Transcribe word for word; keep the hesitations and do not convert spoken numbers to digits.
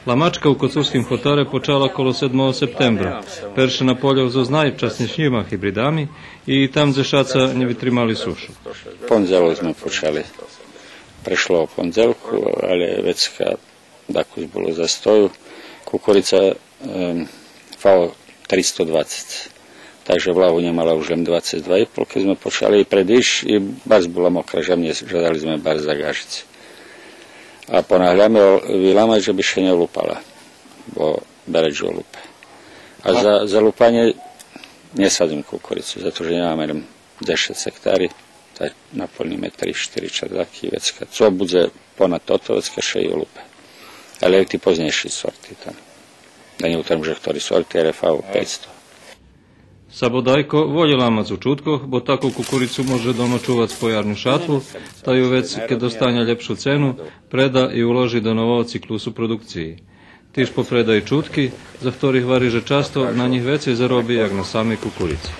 Ламачка у Коцурским хотаре почала коло седмого септембра. Перше на польох зоз найвчаснєйшима гибридами и там дзешаца нє витримали сушу. Пондзелок зме почали. Прешлого пондзелку, але вецка дакус було застою. Кукурица, ем, ФАО тристо двацец. Так же влагу нє мала уж лєм двацец два и пол, кед зме почали и предиш, и барз була мокра жемя, жадали зме барз загажиц. А понагляме виламац же би ше нє лупала, бо бере же олупе. А за, за лупанє нє садзим кукурицу, зато же нємаме лєм дзешец гектари, та наполниме три, штири чардаки, вецка. Цо будзе понад тото, вецка ше и олупе. Але ти познєйши сорти там. Да нє утрем же хтори сорти, РФА пейцсто. Сабо Дайко волї ламац у чуткох, бо таку кукурицу може дома чувац по ярню шатву, та ю вец, кед достанє лєпшу цену, преда и уложи до нового циклусу продукциї. Тиж попреда и чутки, за хтори гвари же часто на нїх вецей зароби як на самей кукурици.